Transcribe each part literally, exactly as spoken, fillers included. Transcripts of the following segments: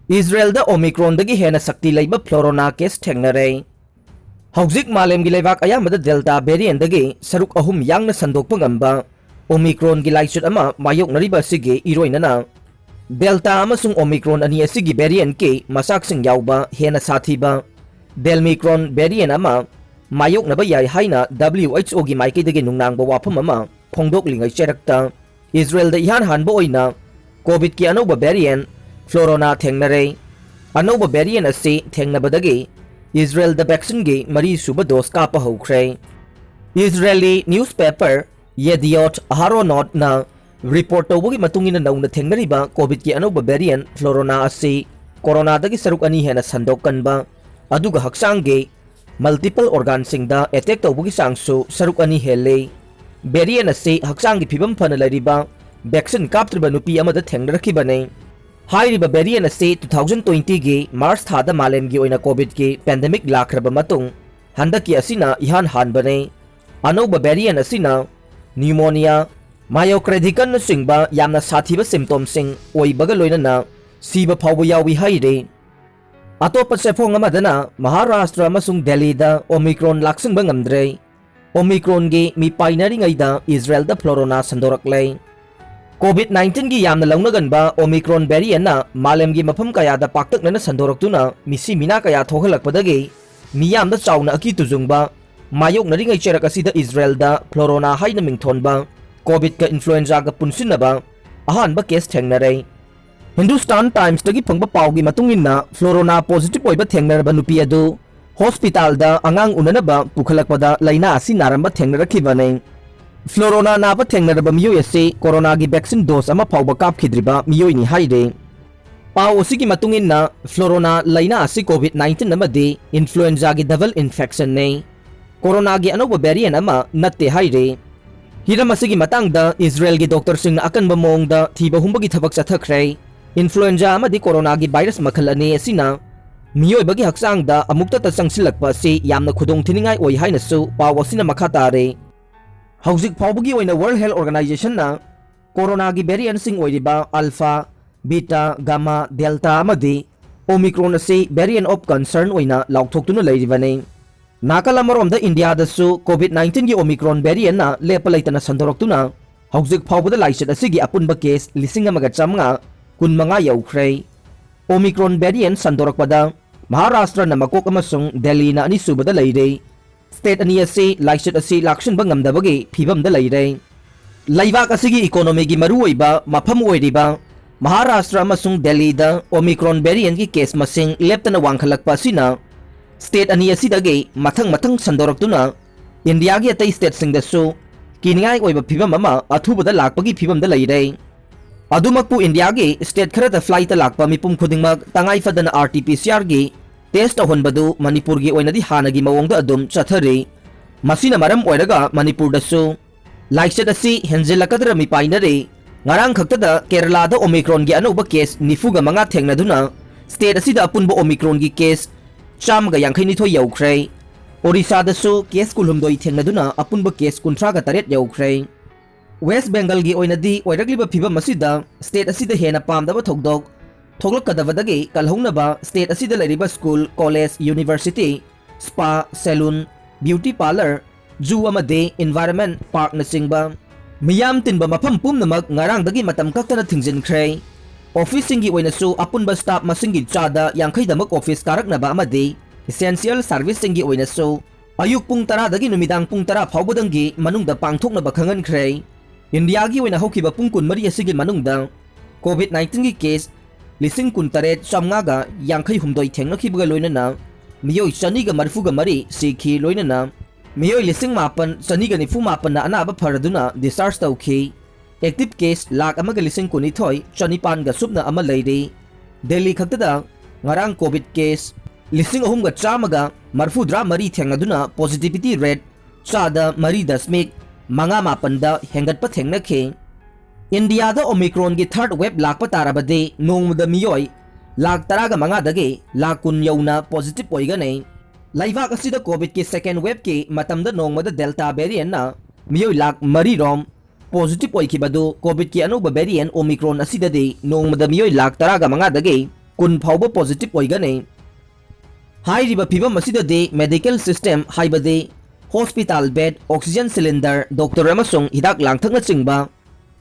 ꯏꯖꯔꯦꯜꯗ ꯑꯣꯃꯤꯀ꯭ꯔꯣꯟꯗꯒꯤ ꯍꯦꯟꯅ ꯁꯛꯇꯤ ꯂꯩꯕ ꯐ꯭ꯂꯣꯔꯣꯅꯥ ꯀꯦꯁ ꯊꯦꯡꯅꯔꯦ꯫ ꯍꯧꯖꯤꯛ ꯃꯥꯂꯦꯝꯒꯤ ꯂꯩꯕꯥꯛ ꯑꯌꯥꯝꯕꯗ ꯗꯦꯜꯇꯥ ꯚꯦꯔꯤꯌꯦꯟꯗꯒꯤ ꯁꯔꯨꯛ ꯑꯍꯨꯝ ꯌꯥꯡꯅ ꯁꯟꯗꯣꯛꯄ ꯉꯝꯕ ꯑꯣꯃꯤꯀ꯭ꯔꯣꯟꯒꯤ ꯂꯥꯏꯆꯠ ꯑꯃ ꯃꯥꯌꯣꯛꯅꯔꯤꯕ ꯑꯁꯤꯒꯤ ꯏꯔꯣꯏꯅꯅ ꯗꯦꯜꯇꯥ ꯑꯃꯁꯨꯡ ꯑꯣꯃꯤꯀ꯭ꯔꯣꯟ ꯑꯅꯤ ꯑꯁꯤꯒꯤ ꯚꯦꯔꯤꯌꯦꯟꯠꯀꯤ ꯃꯆꯥꯛꯁꯤꯡ ꯌꯥꯎꯕ ꯍꯦꯟꯅ ꯁꯥꯊꯤꯕ ꯗꯦꯜꯃꯤꯀ꯭ꯔꯣꯟ ꯚꯦꯔꯤꯌꯦꯟꯠ ꯑꯃ ꯃꯥꯌꯣꯛꯅꯕ ꯌꯥꯏ ꯍꯥꯏꯅ W H O ꯒꯤ ꯃꯥꯏꯀꯩꯗꯒꯤ ꯅꯨꯡꯅꯥꯡꯕ ꯋꯥꯐꯝ ꯑꯃ ꯐꯣꯡꯗꯣꯛꯂꯤꯉꯩ ꯆꯩꯔꯛꯇ ꯏꯖꯔꯦꯜꯗ ꯏꯍꯥꯟ ꯍꯥꯟꯕ ꯑꯣꯏꯅ ꯀꯣꯚꯤꯗꯀꯤ ꯑꯅꯧꯕ ꯚꯦꯔꯤꯌꯦꯟꯠ ꯐ꯭ꯂꯣꯔꯣꯅꯥ ꯊꯦꯡꯅꯔꯦ꯫ ꯑꯅꯧꯕ ꯚꯦꯔꯤꯌꯦꯟꯠ ꯑꯁꯤ ꯊꯦꯡꯅꯕꯗꯒꯤ ꯏꯖꯔꯦꯜꯗ ꯚꯦꯛꯁꯤꯟꯒꯤ ꯃꯔꯤꯁꯨꯕ ꯗꯣꯁ ꯀꯥꯞꯄ ꯍꯧꯈ꯭ꯔꯦ꯫ ꯏꯖꯔꯦꯂꯤ ꯅ꯭ꯌꯨꯁꯄꯦꯄꯔ ꯌꯦꯗꯤꯌꯣꯠ ꯑꯍꯥꯔꯣꯅꯣꯠꯅ ꯔꯤꯄꯣꯔꯠ ꯇꯧꯕꯒꯤ ꯃꯇꯨꯡ ꯏꯟꯅ ꯅꯧꯅ ꯊꯦꯡꯅꯔꯤꯕ ꯀꯣꯚꯤꯗꯀꯤ ꯑꯅꯧꯕ ꯚꯦꯔꯤꯌꯦꯟꯠ ꯐ꯭ꯂꯣꯔꯣꯅꯥ ꯑꯁꯤ ꯀꯣꯔꯣꯅꯥꯗꯒꯤ ꯁꯔꯨꯛ ꯑꯅꯤ ꯍꯦꯟꯅ ꯁꯟꯗꯣꯛꯀꯟꯕ, ꯑꯗꯨꯒ ꯍꯛꯆꯥꯡꯒꯤ ꯃꯜꯇꯤꯄꯜ ꯑꯣꯔꯒꯥꯟꯁꯤꯡꯗ ꯑꯦꯇꯦꯛ ꯇꯧꯕꯒꯤ ꯆꯥꯡꯁꯨ ꯁꯔꯨꯛ ꯑꯅꯤ ꯍꯦꯜꯂꯤ꯫ ꯚꯦꯔꯤꯌꯦꯟꯠ ꯑꯁꯤ ꯍꯛꯆꯥꯡꯒꯤ ꯐꯤꯕꯝ ꯐꯅ ꯂꯩꯔꯤꯕ ꯚꯦꯛꯁꯤꯟ ꯀꯥꯞꯇ꯭ꯔꯤꯕ ꯅꯨꯄꯤ ꯑꯃꯗ ꯊꯦꯡꯅꯔꯛꯈꯤꯕꯅꯤ꯫ ꯍꯥꯏꯔꯤꯕ ꯚꯦꯔꯤꯌꯦꯟꯠ ꯑꯁꯤ two thousand twenty ꯒꯤ ꯃꯥꯔꯆ ꯊꯥꯗ ꯃꯥꯂꯦꯝꯒꯤ ꯑꯣꯏꯅ ꯀꯣꯚꯤꯗꯀꯤ ꯄꯦꯟꯗꯦꯃꯤꯛ ꯂꯥꯛꯈ꯭ꯔꯕ ꯃꯇꯨꯡ ꯍꯟꯗꯛꯀꯤ ꯑꯁꯤꯅ ꯏꯍꯥꯟ ꯍꯥꯟꯕꯅꯤ꯫ ꯑꯅꯧꯕ ꯚꯦꯔꯤꯌꯦꯟꯠ ꯑꯁꯤꯅ ꯅ꯭ꯌꯨꯃꯣꯅꯤꯌꯥ, ꯃꯥꯏꯑꯣꯀ꯭ꯔꯦꯗꯤꯀꯟꯅꯆꯤꯡꯕ ꯌꯥꯝꯅ ꯁꯥꯊꯤꯕ ꯁꯤꯝꯇꯣꯝꯁꯤꯡ ꯑꯣꯏꯕꯒ ꯂꯣꯏꯅꯅ ꯁꯤꯕ ꯐꯥꯎꯕ ꯌꯥꯎꯏ ꯍꯥꯏꯔꯤ꯫ ꯑꯇꯣꯞꯄ ꯆꯦꯐꯣꯡ ꯑꯃꯗꯅ ꯃꯍꯥꯔꯥꯁꯇ꯭ꯔ ꯑꯃꯁꯨꯡ ꯗꯦꯜꯂꯤꯗ ꯑꯣꯃꯤꯀ꯭ꯔꯣꯟ ꯂꯥꯛꯁꯤꯟꯕ ꯉꯝꯗ꯭ꯔꯦ꯫ ꯑꯣꯃꯤꯀ꯭ꯔꯣꯟꯒꯤ ꯃꯤ ꯄꯥꯏꯅꯔꯤꯉꯩꯗ ꯏꯖꯔꯦꯜꯗ ꯐ꯭ꯂꯣꯔꯣꯅꯥ ꯁꯟꯗꯣꯔꯛꯂꯦ꯫ ꯀꯣꯚꯤꯗ nineteen ꯒꯤ ꯌꯥꯝꯅ ꯂꯧꯅꯒꯟꯕ ꯑꯣꯃꯤꯀ꯭ꯔꯣꯟ ꯚꯦꯔꯤꯌꯦꯟꯠꯅ ꯃꯥꯂꯦꯝꯒꯤ ꯃꯐꯝ ꯀꯌꯥꯗ ꯄꯥꯛꯇꯛꯅꯅ ꯁꯟꯗꯣꯔꯛꯇꯨꯅ ꯃꯤꯁꯤ ꯃꯤꯅꯥ ꯀꯌꯥ ꯊꯣꯛꯍꯜꯂꯛꯄꯗꯒꯤ ꯃꯤꯌꯥꯝꯗ ꯆꯥꯎꯅ ꯑꯀꯤ ꯇꯨꯖꯨꯡꯕ ꯃꯥꯌꯣꯛꯅꯔꯤꯉꯩ ꯆꯩꯔꯛ ꯑꯁꯤꯗ ꯏꯖꯔꯦꯜꯗ ꯐ꯭ꯂꯣꯔꯣꯅꯥ ꯍꯥꯏꯅ ꯃꯤꯡꯊꯣꯟꯕ ꯀꯣꯚꯤꯗꯀ ꯏꯟꯐ꯭ꯂꯨꯑꯦꯟꯖꯥꯒ ꯄꯨꯟꯁꯤꯟꯅꯕ ꯑꯍꯥꯟꯕ ꯀꯦꯁ ꯊꯦꯡꯅꯔꯦ꯫ ꯍꯤꯟꯗꯨꯁꯇꯥꯟ ꯇꯥꯏꯝꯁꯇꯒꯤ ꯐꯪꯕ ꯄꯥꯎꯒꯤ ꯃꯇꯨꯡ ꯏꯟꯅ, ꯐ꯭ꯂꯣꯔꯣꯅꯥ ꯄꯣꯖꯤꯇꯤꯚ ꯑꯣꯏꯕ ꯊꯦꯡꯅꯔꯕ ꯅꯨꯄꯤ ꯑꯗꯨ ꯍꯣꯁꯄꯤꯇꯥꯜꯗ ꯑꯉꯥꯡ ꯎꯅꯅꯕ ꯄꯨꯈꯠꯂꯛꯄꯗ ꯂꯥꯏꯅꯥ ꯑꯁꯤ ꯅꯥꯔꯝꯕ ꯊꯦꯡꯅꯔꯛꯈꯤꯕꯅꯤ꯫ ꯐ꯭ꯂꯣꯔꯣꯅꯥ ꯅꯥꯕ ꯊꯦꯡꯅꯔꯕ ꯃꯤꯑꯣꯏ ꯑꯁꯤ ꯀꯣꯔꯣꯅꯥꯒꯤ ꯚꯦꯛꯁꯤꯟ ꯗꯣꯁ ꯑꯃ ꯐꯥꯎꯕ ꯀꯥꯞꯈꯤꯗ꯭ꯔꯤꯕ ꯃꯤꯑꯣꯏꯅꯤ ꯍꯥꯏꯔꯤ꯫ ꯄꯥꯎ ꯑꯁꯤꯒꯤ ꯃꯇꯨꯡ ꯏꯟꯅ, ꯐ꯭ꯂꯣꯔꯣꯅꯥ ꯂꯥꯏꯅꯥ ꯑꯁꯤ ꯀꯣꯚꯤꯗ nineteen ꯑꯃꯗꯤ ꯏꯟꯐ꯭ꯂꯨꯑꯦꯟꯖꯥꯒꯤ ꯗꯕꯜ ꯏꯟꯐꯦꯛꯁꯟꯅꯤ꯫ ꯀꯣꯔꯣꯅꯥꯒꯤ ꯑꯅꯧꯕ ꯚꯦꯔꯤꯌꯦꯟꯠ ꯑꯃ ꯅꯠꯇꯦ ꯍꯥꯏꯔꯤ꯫ ꯍꯤꯔꯝ ꯑꯁꯤꯒꯤ ꯃꯇꯥꯡꯗ ꯏꯖꯔꯦꯜꯒꯤ ꯗꯣꯛꯇꯔꯁꯤꯡꯅ ꯑꯀꯟꯕ ꯃꯑꯣꯡꯗ ꯊꯤꯕ ꯍꯨꯝꯕꯒꯤ ꯊꯕꯛ ꯆꯠꯊꯈ꯭ꯔꯦ꯫ ꯏꯟꯐ꯭ꯂꯨꯑꯦꯟꯖꯥ ꯑꯃꯗꯤ ꯀꯣꯔꯣꯅꯥꯒꯤ ꯚꯥꯏꯔꯁ ꯃꯈꯜ ꯑꯅꯤ ꯑꯁꯤꯅ ꯃꯤꯑꯣꯏꯕꯒꯤ ꯍꯛꯆꯥꯡꯗ ꯑꯃꯨꯛꯇꯇ ꯆꯪꯁꯤꯜꯂꯛꯄ ꯑꯁꯤ ꯌꯥꯝꯅ ꯈꯨꯗꯣꯡꯊꯤꯅꯤꯡꯉꯥꯏ ꯑꯣꯏ ꯍꯥꯏꯅꯁꯨ ꯄꯥꯎ ꯑꯁꯤꯅ ꯃꯈꯥ ꯇꯥꯔꯦ꯫ ꯍꯧꯖꯤꯛ ꯐꯥꯎꯕꯒꯤ ꯑꯣꯏꯅ World Health Organization ꯅ ꯀꯣꯔꯣꯅꯥꯒꯤ ꯚꯦꯔꯤꯌꯦꯟꯠꯁꯤꯡ ꯑꯣꯏꯔꯤꯕ ꯑꯜꯐꯥ, Beta, Gamma, Delta ꯑꯃꯗꯤ Omicron ꯑꯁꯤ variant of concern ꯑꯣꯏꯅ ꯂꯥꯎꯊꯣꯛꯇꯨꯅ ꯂꯩꯔꯤꯕꯅꯤ꯫ ꯅꯥꯀꯜ ꯑꯃꯔꯣꯝꯗ ꯏꯟꯗꯤꯌꯥꯗꯁꯨ COVID nineteen ꯒꯤ Omicron variant ꯅ ꯂꯦꯞꯄ ꯂꯩꯇꯅ ꯁꯟꯗꯣꯔꯛꯇꯨꯅ ꯍꯧꯖꯤꯛ ꯐꯥꯎꯕꯗ ꯂꯥꯏꯆꯠ ꯑꯁꯤꯒꯤ ꯑꯄꯨꯟꯕ case ꯂꯤꯁꯤꯡ ꯑꯃꯒ ꯆꯥꯃꯉꯥ ꯀꯨꯟꯃꯉꯥ ꯌꯧꯈ꯭ꯔꯦ꯫ Omicron variant ꯁꯟꯗꯣꯔꯛꯄꯗ ꯃꯍꯥꯔꯥꯁꯇ꯭ꯔꯅ ꯃꯀꯣꯛ ꯑꯃꯁꯨꯡ ꯗꯦꯜꯂꯤꯅ ꯑꯅꯤꯁꯨꯕꯗ ꯂꯩꯔꯦ꯫ State ꯑꯅꯤ ꯑꯁꯤ ꯂꯥꯏꯆꯠ ꯑꯁꯤ ꯂꯥꯛꯁꯤꯟꯕ ꯉꯝꯗꯕꯒꯤ ꯐꯤꯕꯝꯗ ꯂꯩꯔꯦ꯫ ꯂꯩꯕꯥꯛ ꯑꯁꯤꯒꯤ economy ꯒꯤ ꯃꯔꯨꯑꯣꯏꯕ ꯃꯐꯝ ꯑꯣꯏꯔꯤꯕ ꯃꯍꯥꯔꯥꯁꯇ꯭ꯔ ꯑꯃꯁꯨꯡ ꯗꯦꯜꯂꯤꯗ Omicron variant ꯀꯤ case ꯃꯁꯤꯡ ꯂꯦꯞꯇꯅ ꯋꯥꯡꯈꯠꯂꯛꯄ ꯑꯁꯤꯅ state ꯑꯅꯤ ꯑꯁꯤꯗꯒꯤ ꯃꯊꯪ ꯃꯊꯪ ꯁꯟꯗꯣꯔꯛꯇꯨꯅ ꯏꯟꯗꯤꯌꯥꯒꯤ ꯑꯇꯩ state ꯁꯤꯡꯗꯁꯨ ꯀꯤꯅꯤꯡꯉꯥꯏ ꯑꯣꯏꯕ ꯐꯤꯕꯝ ꯑꯃ ꯑꯊꯨꯕꯗ ꯂꯥꯛꯄꯒꯤ ꯐꯤꯕꯝꯗ ꯂꯩꯔꯦ꯫ ꯑꯗꯨꯃꯛꯄꯨ ꯏꯟꯗꯤꯌꯥꯒꯤ state ꯈꯔꯗ flight ꯇ ꯂꯥꯛꯄ ꯃꯤꯄꯨꯝ ꯈꯨꯗꯤꯡꯃꯛ ꯇꯉꯥꯏ ꯐꯗꯅ R T P C R ꯒꯤ test ꯇꯧꯍꯟꯕꯗꯨ ꯃꯅꯤꯄꯨꯔꯒꯤ ꯑꯣꯏꯅꯗꯤ ꯍꯥꯟꯅꯒꯤ ꯃꯑꯣꯡꯗ ꯑꯗꯨꯝ ꯆꯠꯊꯔꯤ꯫ ꯃꯁꯤꯅ ꯃꯔꯝ ꯑꯣꯏꯔꯒ ꯃꯅꯤꯄꯨꯔꯗꯁꯨ ꯂꯥꯏꯆꯠ ꯑꯁꯤ ꯍꯦꯟꯖꯤꯜꯂꯛꯀꯗ꯭ꯔ ꯃꯤꯄꯥꯏꯅꯔꯤ꯫ ꯉꯔꯥꯡ ꯈꯛꯇꯗ ꯀꯦꯔꯂꯥꯗ Omicron ꯒꯤ ꯑꯅꯧꯕ case ꯅꯤꯐꯨꯒ ꯃꯉꯥ ꯊꯦꯡꯅꯗꯨꯅ state ꯑꯁꯤꯗ ꯑꯄꯨꯟꯕ Omicron ꯒꯤ case ꯆꯥꯝꯃꯒ ꯌꯥꯡꯈꯩ ꯅꯤꯊꯣꯏ ꯌꯧꯈ꯭ꯔꯦ꯫ ꯑꯣꯔꯤꯁꯥꯗꯁꯨ case ꯀꯨꯟꯍꯨꯝꯗꯣꯏ ꯊꯦꯡꯅꯗꯨꯅ ꯑꯄꯨꯟꯕ case ꯀꯨꯟꯊ꯭ꯔꯥꯒ ꯇꯔꯦꯠ ꯌꯧꯈ꯭ꯔꯦ꯫ West Bengal ꯒꯤ ꯑꯣꯏꯅꯗꯤ ꯑꯣꯏꯔꯛꯂꯤꯕ ꯐꯤꯕꯝ ꯑꯁꯤꯗ state ꯑꯁꯤꯗ ꯍꯦꯟꯅ ꯄꯥꯝꯗꯕ ꯊꯧꯗꯣꯛ ꯊꯣꯛꯂꯛꯀꯗꯕꯗꯒꯤ ꯀꯜꯍꯧꯅꯕ state ꯑꯁꯤꯗ ꯂꯩꯔꯤꯕ school, college, university, spa, salon, beauty parlour, zoo ꯑꯃꯗꯤ environment park ꯅꯆꯤꯡꯕ ꯃꯤꯌꯥꯝ ꯇꯤꯟꯕ ꯃꯐꯝ ꯄꯨꯝꯅꯃꯛ ꯉꯔꯥꯡꯗꯒꯤ ꯃꯇꯝ ꯀꯛꯇꯅ ꯊꯤꯡꯖꯤꯟꯈ꯭ꯔꯦ꯫ Office ꯁꯤꯡꯒꯤ ꯑꯣꯏꯅꯁꯨ ꯑꯄꯨꯟꯕ staff ꯃꯁꯤꯡꯒꯤ ꯆꯥꯗ ꯌꯥꯡꯈꯩꯗꯃꯛ office ꯀꯥꯔꯛꯅꯕ ꯑꯃꯗꯤ essential service ꯁꯤꯡꯒꯤ ꯑꯣꯏꯅꯁꯨ ꯑꯌꯨꯛ ꯄꯨꯡ ꯇꯔꯥꯗꯒꯤ ꯅꯨꯃꯤꯗꯥꯡ ꯄꯨꯡ ꯇꯔꯥ ꯐꯥꯎꯕꯗꯪꯒꯤ ꯃꯅꯨꯡꯗ ꯄꯥꯡꯊꯣꯛꯅꯕ ꯈꯪꯍꯟꯈ꯭ꯔꯦ꯫ ꯏꯟꯗꯤꯌꯥꯒꯤ ꯑꯣꯏꯅ ꯍꯧꯈꯤꯕ ꯄꯨꯡ ꯀꯨꯟꯃꯔꯤ ꯑꯁꯤꯒꯤ ꯃꯅꯨꯡꯗ COVID nineteen ꯒꯤ case ꯂꯤꯁꯤꯡ ꯀꯨꯟꯇꯔꯦꯠ ꯆꯥꯝꯃꯉꯥꯒ ꯌꯥꯡꯈꯩ ꯍꯨꯝꯗꯣꯏ ꯊꯦꯡꯅꯈꯤꯕꯒ ꯂꯣꯏꯅꯅ ꯃꯤꯑꯣꯏ ꯆꯅꯤꯒ ꯃꯔꯤꯐꯨꯒ ꯃꯔꯤ ꯁꯤꯈꯤ, ꯂꯣꯏꯅꯅ ꯃꯤꯑꯣꯏ ꯂꯤꯁꯤꯡ ꯃꯥꯄꯟ ꯆꯅꯤꯒ ꯅꯤꯐꯨ ꯃꯥꯄꯟꯅ ꯑꯅꯥꯕ ꯐꯔꯗꯨꯅ discharge ꯇꯧꯈꯤ꯫ Active case ꯂꯥꯈ ꯑꯃꯒ ꯂꯤꯁꯤꯡ ꯀꯨꯟꯅꯤꯊꯣꯏ ꯆꯅꯤꯄꯥꯟꯒ ꯁꯨꯞꯅ ꯑꯃ ꯂꯩꯔꯤ꯫ ꯗꯦꯜꯂꯤ ꯈꯛꯇꯗ ꯉꯔꯥꯡ COVID case ꯂꯤꯁꯤꯡ ꯑꯍꯨꯝꯒ ꯆꯥꯝꯃꯒ ꯃꯔꯤꯐꯨꯇꯔꯥ ꯃꯔꯤ ꯊꯦꯡꯅꯗꯨꯅ positivity rate ꯆꯥꯗ ꯃꯔꯤ ꯗꯁꯃꯤꯛ ꯃꯉꯥ ꯃꯥꯄꯟꯗ ꯍꯦꯟꯒꯠꯄ ꯊꯦꯡꯅꯈꯤ꯫ ꯏꯟꯗꯤꯌꯥꯗ Omicron ꯒꯤ third wave ꯂꯥꯛꯄ ꯇꯥꯔꯕꯗꯤ ꯅꯣꯡꯃꯗ ꯃꯤꯑꯣꯏ ꯂꯥꯈ ꯇꯔꯥꯒ ꯃꯉꯥꯗꯒꯤ ꯂꯥꯈ ꯀꯨꯟ ꯌꯧꯅ positive ꯑꯣꯏꯒꯅꯤ꯫ ꯂꯩꯕꯥꯛ ꯑꯁꯤꯗ COVID ꯀꯤ second wave ꯀꯤ ꯃꯇꯝꯗ ꯅꯣꯡꯃꯗ Delta variant ꯅ ꯃꯤꯑꯣꯏ ꯂꯥꯈ ꯃꯔꯤ ꯔꯣꯝ positive ꯑꯣꯏꯈꯤꯕꯗꯨ COVID-ꯀꯤ ꯑꯅꯧꯕ variant Omicron ꯑꯁꯤꯗꯗꯤ ꯅꯣꯡꯃꯗ ꯃꯤꯑꯣꯏ ꯂꯥꯈ ꯇꯔꯥꯒ ꯃꯉꯥꯗꯒꯤ ꯀꯨꯟ ꯐꯥꯎꯕ positive ꯑꯣꯏꯒꯅꯤ꯫ ꯍꯥꯏꯔꯤꯕ ꯐꯤꯕꯝ ꯑꯁꯤꯗꯗꯤ medical system, ꯍꯥꯏꯕꯗꯤ hospital bed, oxygen cylinder, doctor ꯑꯃꯁꯨꯡ ꯍꯤꯗꯥꯛ ꯂꯥꯡꯊꯛꯅꯆꯤꯡꯕ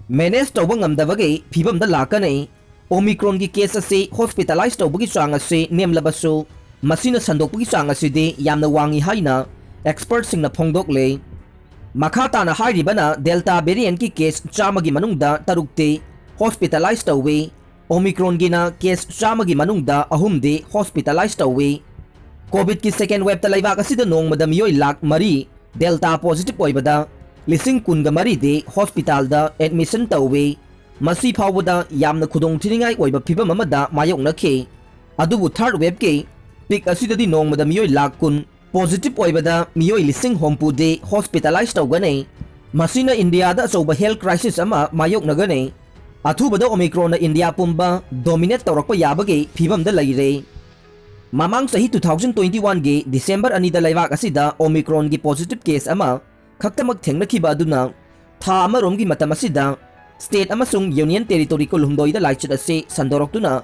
manage ꯇꯧꯕ ꯉꯝꯗꯕꯒꯤ ꯐꯤꯕꯝꯗ ꯂꯥꯛꯀꯅꯤ꯫ Omicron-ꯒꯤ case ꯑꯁꯤ hospitalize ꯇꯧꯕꯒꯤ ꯆꯥꯡ ꯑꯁꯤ ꯅꯦꯝꯂꯕꯁꯨ, ꯃꯁꯤꯅ ꯁꯟꯗꯣꯛꯄꯒꯤ ꯆꯥꯡ ꯑꯁꯤꯗꯤ ꯌꯥꯝꯅ ꯋꯥꯡꯏ ꯍꯥꯏꯅ expert-ꯁꯤꯡꯅ ꯐꯣꯡꯗꯣꯛꯂꯦ꯫ ꯃꯈꯥ ꯇꯥꯅ ꯍꯥꯏꯔꯤꯕꯅ Delta variant-ꯀꯤ case ꯆꯥꯝꯃꯒꯤ ꯃꯅꯨꯡꯗ ꯇꯔꯨꯛꯇꯤ hospitalize ꯇꯧꯏ꯫ Omicron-ꯒꯤꯅ case ꯆꯥꯝꯃꯒꯤ ꯃꯅꯨꯡꯗ ꯑꯍꯨꯝꯗꯤ hospitalize ꯇꯧꯏ꯫ COVID-ꯀꯤ second wave-ꯇ ꯂꯩꯕꯥꯛ ꯑꯁꯤꯗ ꯅꯣꯡꯃꯗ ꯃꯤꯑꯣꯏ ꯂꯥꯈ ꯃꯔꯤ Delta positive ꯑꯣꯏꯕꯗ ꯂꯤꯁꯤꯡ ꯀꯨꯟꯒ ꯃꯔꯤꯗꯤ hospital-ꯗ admission ꯇꯧꯏ꯫ ꯃꯁꯤ ꯐꯥꯎꯕꯗ ꯌꯥꯝꯅ ꯈꯨꯗꯣꯡꯊꯤꯅꯤꯡꯉꯥꯏ ꯑꯣꯏꯕ ꯐꯤꯕꯝ ꯑꯃꯗ ꯃꯥꯌꯣꯛꯅꯈꯤ꯫ ꯑꯗꯨꯕꯨ third wave-ꯀꯤ peak ꯑꯁꯤꯗꯗꯤ ꯅꯣꯡꯃꯗ ꯃꯤꯑꯣꯏ ꯂꯥꯈ ꯀꯨꯟ positive ꯑꯣꯏꯕꯗ ꯃꯤꯑꯣꯏ ꯂꯤꯁꯤꯡ ꯍꯨꯝꯐꯨꯗꯤ hospitalize ꯇꯧꯒꯅꯤ꯫ ꯃꯁꯤꯅ ꯏꯟꯗꯤꯌꯥꯗ ꯑꯆꯧꯕ health crisis ꯑꯃ ꯃꯥꯌꯣꯛꯅꯒꯅꯤ꯫ ꯑꯊꯨꯕꯗ Omicron-ꯅ ꯏꯟꯗꯤꯌꯥ ꯄꯨꯝꯕ dominate ꯇꯧꯔꯛꯄ ꯌꯥꯕꯒꯤ ꯐꯤꯕꯝꯗ ꯂꯩꯔꯦ꯫ ꯃꯃꯥꯡ ꯆꯍꯤ two thousand twenty-one-ꯒꯤ December ꯑꯅꯤꯗ ꯂꯩꯕꯥꯛ ꯑꯁꯤꯗ Omicron-ꯒꯤ positive case ꯑꯃ ꯈꯛꯇꯃꯛ ꯊꯦꯡꯅꯈꯤꯕ ꯑꯗꯨꯅ ꯊꯥ ꯑꯃꯔꯣꯝꯒꯤ ꯃꯇꯝ ꯑꯁꯤꯗ state ꯑꯃꯁꯨꯡ union territory ꯀꯨꯟꯍꯨꯝꯗꯣꯏꯗ ꯂꯥꯏꯆꯠ ꯑꯁꯤ ꯁꯟꯗꯣꯔꯛꯇꯨꯅ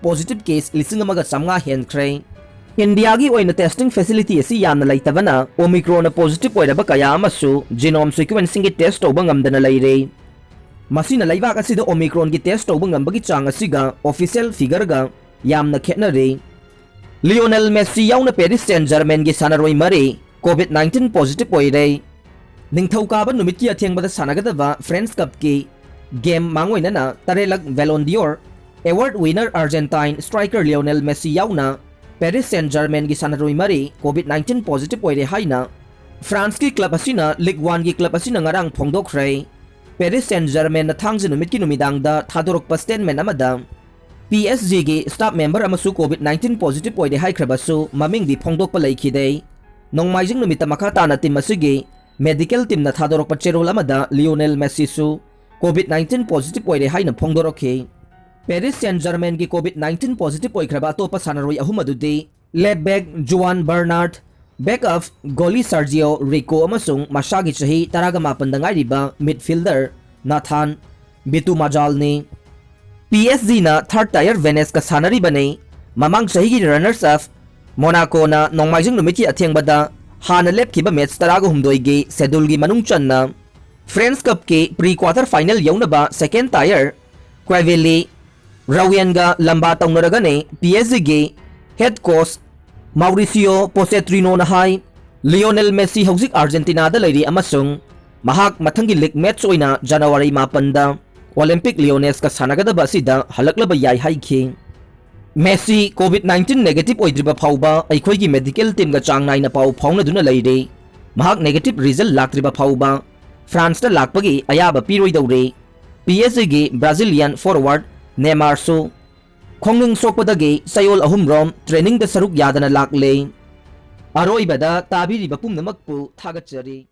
positive case ꯂꯤꯁꯤꯡ ꯑꯃꯒ ꯆꯥꯝꯃꯉꯥ ꯍꯦꯟꯈ꯭ꯔꯦ꯫ ꯏꯟꯗꯤꯌꯥꯒꯤ ꯑꯣꯏꯅ testing facility ꯑꯁꯤ ꯌꯥꯝꯅ ꯂꯩꯇꯕꯅ Omicron-ꯅ positive ꯑꯣꯏꯔꯕ ꯀꯌꯥ ꯑꯃꯁꯨ genome sequencing-ꯒꯤ test ꯇꯧꯕ ꯉꯝꯗꯅ ꯂꯩꯔꯦ꯫ ꯃꯁꯤꯅ ꯂꯩꯕꯥꯛ ꯑꯁꯤꯗ Omicron-ꯒꯤ test ꯇꯧꯕ ꯉꯝꯕꯒꯤ ꯆꯥꯡ ꯑꯁꯤꯒ official figure-ꯒ ꯌꯥꯝꯅ ꯈꯦꯠꯅꯔꯦ꯫ Lionel Messi ꯌꯥꯎꯅ Paris Saint-Germain-ꯒꯤ ꯁꯥꯟꯅꯔꯣꯏ ꯃꯔꯤ COVID nineteen positive ꯑꯣꯏꯔꯦ꯫ ꯅꯤꯡꯊꯧꯀꯥꯕ ꯅꯨꯃꯤꯠꯀꯤ ꯑꯊꯦꯡꯕꯗ ꯁꯥꯟꯅꯒꯗꯕ France Cup-ꯀꯤ game ꯃꯥꯡꯑꯣꯏꯅꯅ ꯇꯔꯦꯠꯂꯛ Ballon d'Or award winner Argentine striker Lionel Messi ꯌꯥꯎꯅ Paris Saint-Germain-ꯒꯤ ꯁꯥꯟꯅꯔꯣꯏ ꯃꯔꯤ COVID nineteen positive ꯑꯣꯏꯔꯦ ꯍꯥꯏꯅ France-ꯀꯤ club ꯑꯁꯤꯅ Ligue one-ꯒꯤ club ꯑꯁꯤꯅ ꯉꯔꯥꯡ ꯐꯣꯡꯗꯣꯛꯈ꯭ꯔꯦ꯫ Paris Saint-Germain-ꯅ ꯊꯥꯡꯖ ꯅꯨꯃꯤꯠꯀꯤ ꯅꯨꯃꯤꯗꯥꯡꯗ ꯊꯥꯗꯣꯔꯛꯄ statement ꯑꯃꯗ, P S G-ꯒꯤ staff member ꯑꯃꯁꯨ COVID nineteen positive ꯑꯣꯏꯔꯦ ꯍꯥꯏꯈ꯭ꯔꯕꯁꯨ ꯃꯃꯤꯡꯗꯤ ꯐꯣꯡꯗꯣꯛꯄ ꯂꯩꯈꯤꯗꯦ꯫ ꯅꯣꯡꯃꯥꯏꯖꯤꯡ ꯅꯨꯃꯤꯠꯇ ꯃꯈꯥ ꯇꯥꯅ team ꯑꯁꯤꯒꯤ medical team-ꯅ ꯊꯥꯗꯣꯔꯛꯄ ꯆꯦꯔꯣꯜ ꯑꯃꯗ Lionel Messi-ꯁꯨ COVID nineteen positive ꯑꯣꯏꯔꯦ ꯍꯥꯏꯅ ꯐꯣꯡꯗꯣꯔꯛꯈꯤ꯫ Paris Saint-Germain-ꯒꯤ COVID nineteen positive ꯑꯣꯏꯈ꯭ꯔꯕ ꯑꯇꯣꯞꯄ ꯁꯥꯟꯅꯔꯣꯏ ꯑꯍꯨꯝ ꯑꯗꯨꯗꯤ left back Joan Bernat, Backup goalie Sergio Rico ꯑꯃꯁꯨꯡ ꯃꯁꯥꯒꯤ ꯆꯍꯤ ꯇꯔꯥꯃꯥꯄꯟꯗ ꯉꯥꯏꯔꯤꯕ midfielder Nathan Betumajalꯅꯤ꯫ P S Gꯅ third tier Venezꯀ ꯁꯥꯟꯅꯔꯤꯕꯅꯤ꯫ ꯃꯃꯥꯡ ꯆꯍꯤꯒꯤ runners up Monacoꯅ ꯅꯣꯡꯃꯥꯏꯖꯤꯡ ꯅꯨꯃꯤꯠꯀꯤ ꯑꯊꯦꯡꯕꯗ ꯍꯥꯟꯅ ꯂꯦꯞꯈꯤꯕ match ꯇꯔꯥꯒ ꯍꯨꯝꯗꯣꯏꯒꯤ scheduleꯒꯤ ꯃꯅꯨꯡ ꯆꯟꯅ French Cupꯀꯤ pre quarter final ꯌꯧꯅꯕ second tier Quevilly Raoulꯒ ꯂꯝꯕꯥ ꯇꯧꯅꯔꯒꯅꯤ꯫ P S Gꯒꯤ head coach Mauricio Pochettrinoꯅ ꯍꯥꯏ, Lionel Messi ꯍꯧꯖꯤꯛ Argentinaꯗ ꯂꯩꯔꯤ ꯑꯃꯁꯨꯡ ꯃꯍꯥꯛ ꯃꯊꯪꯒꯤ league match ꯑꯣꯏꯅ January ꯃꯥꯄꯟꯗ Olympique Lyonnaiseꯀ ꯁꯥꯟꯅꯒꯗꯕ ꯑꯁꯤꯗ ꯍꯜꯂꯛꯂꯕ ꯌꯥꯏ ꯍꯥꯏꯈꯤ꯫ Messi COVID nineteen negative ꯑꯣꯏꯗ꯭ꯔꯤꯕ ꯐꯥꯎꯕ ꯑꯩꯈꯣꯏꯒꯤ medical teamꯒ ꯆꯥꯡ ꯅꯥꯏꯅ ꯄꯥꯎ ꯐꯥꯎꯅꯗꯨꯅ ꯂꯩꯔꯤ꯫ ꯃꯍꯥꯛ negative result ꯂꯥꯛꯇ꯭ꯔꯤꯕ ꯐꯥꯎꯕ Franceꯇ ꯂꯥꯛꯄꯒꯤ ꯑꯌꯥꯕ ꯄꯤꯔꯣꯏꯗꯧꯔꯤ꯫ P S Gꯒꯤ Brazilian forward Neymarꯁꯨ ꯈꯣꯡꯅꯤꯡ ꯁꯣꯛꯄꯗꯒꯤ ꯆꯌꯣꯜ ꯑꯍꯨꯝꯔꯣꯝ trainingꯗ ꯁꯔꯨꯛ ꯌꯥꯗꯅ ꯂꯥꯛꯂꯦ꯫ ꯑꯔꯣꯏꯕꯗ ꯇꯥꯕꯤꯔꯤꯕ ꯄꯨꯝꯅꯃꯛꯄꯨ ꯊꯥꯒꯠꯆꯔꯤ꯫